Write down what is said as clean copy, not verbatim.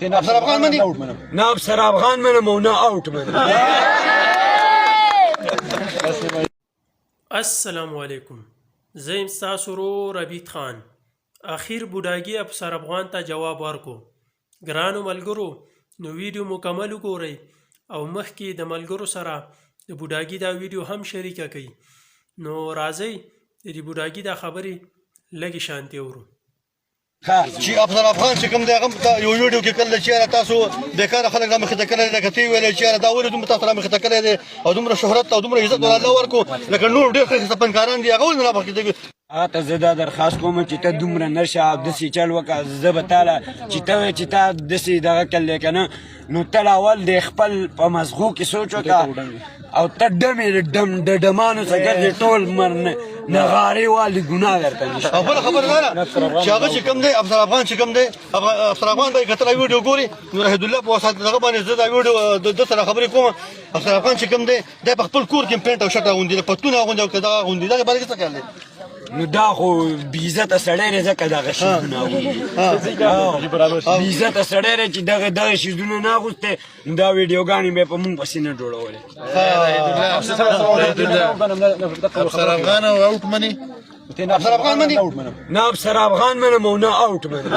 افسر افغان مني؟ نه افسر افغان منم او نه اوټ منم. السلام علیکم، زه یم ستاسو ورور عبید خان. اخیر بوډاګي افسر افغان ته جواب ورکو. ګرانو ملګرو، نو ویډیو مکمل وګورئ او مخکې د ملګرو سره د بوډاګي دا ویډیو هم شریکه کړئ. نو راځئ د دې بوډاګي دا خبرې لږې شانتې اورو. چې افضل افغان چې کوم دی، هغه ته یو ویډیو کې کړل چې یاره تاسو بیکاره خلک را مخې ته کړی، لکه ته ویلې چې یاره دا ولې دومره تاسو را مخې ته کړی دی او دومره شهرت او دومره عزت ور الله ورکو، لکه نور ډېر ښه ښه فنکاران دي، هغه ولې نه را مخې ته؟ هغه ته زه دا درخواست کوم چې ته دومره نشه او داسې چل وکړه، زه به تاله چې ته وایې چې تا داسې دغه کړلی که نه، نو ته لا اول د خپل په مزغو کې سوچ وکړه او ته ډمې ډم د ډمانو څخه ګرځې، ټول مر نغارې والي ګناه درته نشته. او بله خبره دا ده چې هغه چې کوم دی، افضل افغان چې کوم دی، افضل افغان به کتل ویډیو ګوري، نو رحید الله په واسطه دغه باندې زه دا ویډیو د سره خبرې کوم. افضل افغان چې کوم دی، دی په خپل کور کې پینټ او شرټ اغوندي، پتون اغوندي او دغه اغوندي، دغه باندې څه خیال دی؟ نو دا خو بې عزته سړی دی، ځکه دغه شیزونه اغوندي. بې عزته سړی دی چې دغه دغه شیزونه نه اغوستی، نو دا ویډیوګانې به په مونږ پسې نه جوړولې. افسر افغان او اوټ مني؟ افسر افغان مني؟ نه افسر افغان منم او نه اوټ منم.